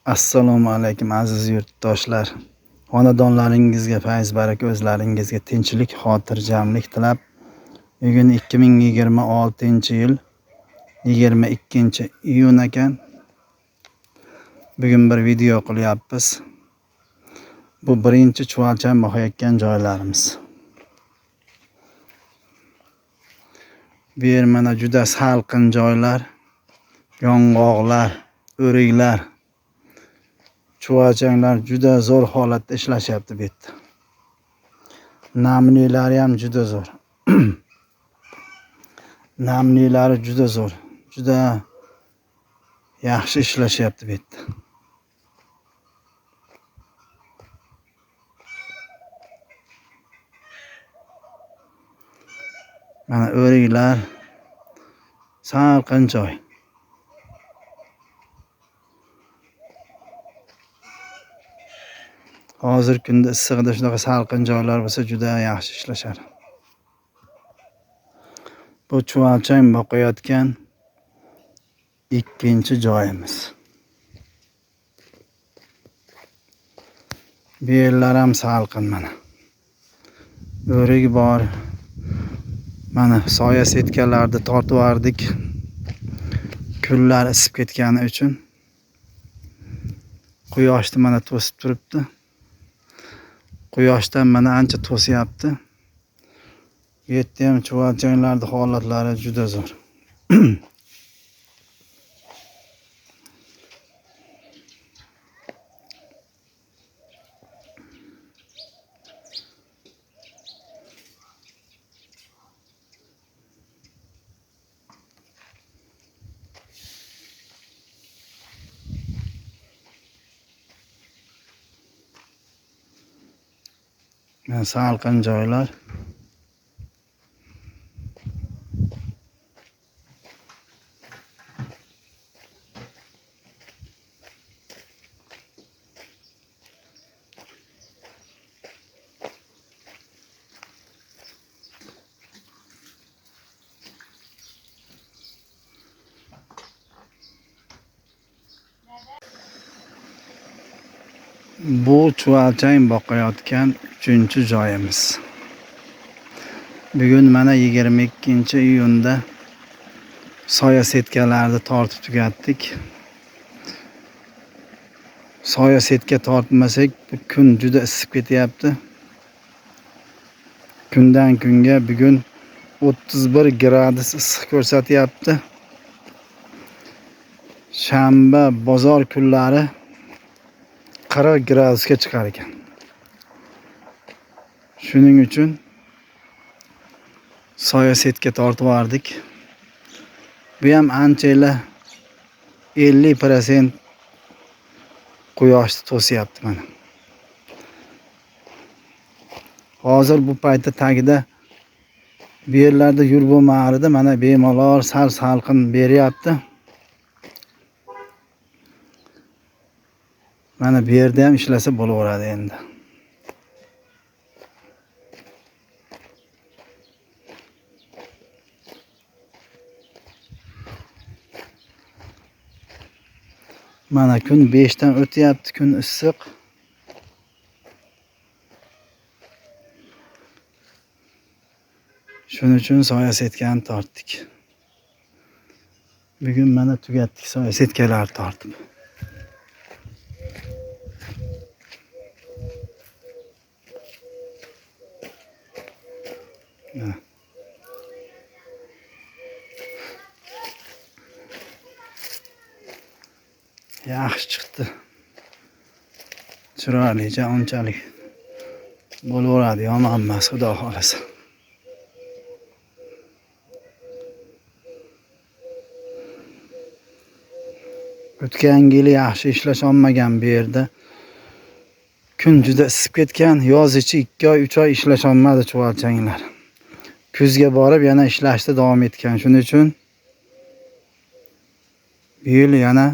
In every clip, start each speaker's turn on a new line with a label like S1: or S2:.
S1: Assalomu alaykum aziz yurtdoshlar. Xonadonlaringizga fayz baraka, o'zlaringizga tinchlik, xotirjamlik tilab, bugun 2026-yil 22-iyun ekan. Bugun bir video qilyapmiz. Bu birinchi chuvalchang boqayotgan joylarimiz. Bu yer mana juda salqin joylar, yong'oqlar, o'riklar, chuvalchanglar juda zo'r holatda ishlashyapti bu yerda. Namlilari ham juda zo'r. Namlilari juda zo'r. Juda yaxshi ishlashyapti bu yerda. Mana o'riklar, salqin joy. Hozir kunda issig'ida shunaqa salqin joylar bo'lsa juda yaxshi ishlashar. Bu chuvalchang boqayotgan ikkinchi joyimiz. Bu yerlar ham salqin mana. O'rik bor. Mana soya setkalarni tortib yubordik. Kunlar isib ketgani uchun quyoshni mana to'sib turibdi. Quyoshdan mana ancha to'syapti. Bu yerda ham chuvalchanglarning holatlari juda zo'r. Mana salqin joylar. Bu chuvalchang boqayotgan 3-chi joyimiz. Bugun mana 22-iyunda soya setkalarni tortib tugatdik. Soya setka tortmasak kun juda isib ketyapti. Kundan kunga bugun 31 gradus issiq ko'rsatyapti. Shanba bozor kunlari 40 gradusga chiqar ekan. Shuning uchun soya setka tortib yubordik. Bu ham anchayla 50% quyoshni to'syapti mana. Hozir bu paytda tagida bu yerlarda yurib bo'lmardi, mana bemalol sal salqin beryapti. Mana bu yerda ham ishlasa bo'laveradi endi. Mana kun 5 dan o'tyapti, kun issiq. Shuning uchun soya setkani tortdik. Bugun mana tugatdik soya setkalarni tortib. Yaxshi chiqdi. Chiroylicha unchalik bo'laveradi, yomon emas, xudo xolasa. O'tgan yili yaxshi ishlasholmagan bu yerda. Kun juda isib ketgan, yoz ichi 2 oy, 3 oy ishlasholmadi chuvalchanglar. Kuzga borib yana ishlashda davom etgan. Shuning uchun bu yil yana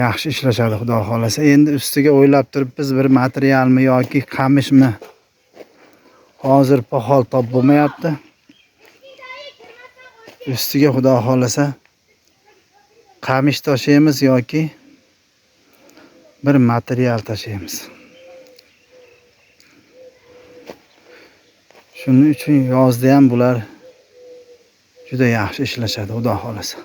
S1: yaxshi ishlashadi xudo xolasa. Endi ustiga o'ylab turibmiz bir materialmi yoki qamishmi. Hozir poxol top bo'lmayapti. Ustiga xudo xolasa qamish toshaymiz yoki Bir material tashlaymiz. Shuning uchun yozda ham bular juda yaxshi ishlashadi, Xudo xolasa.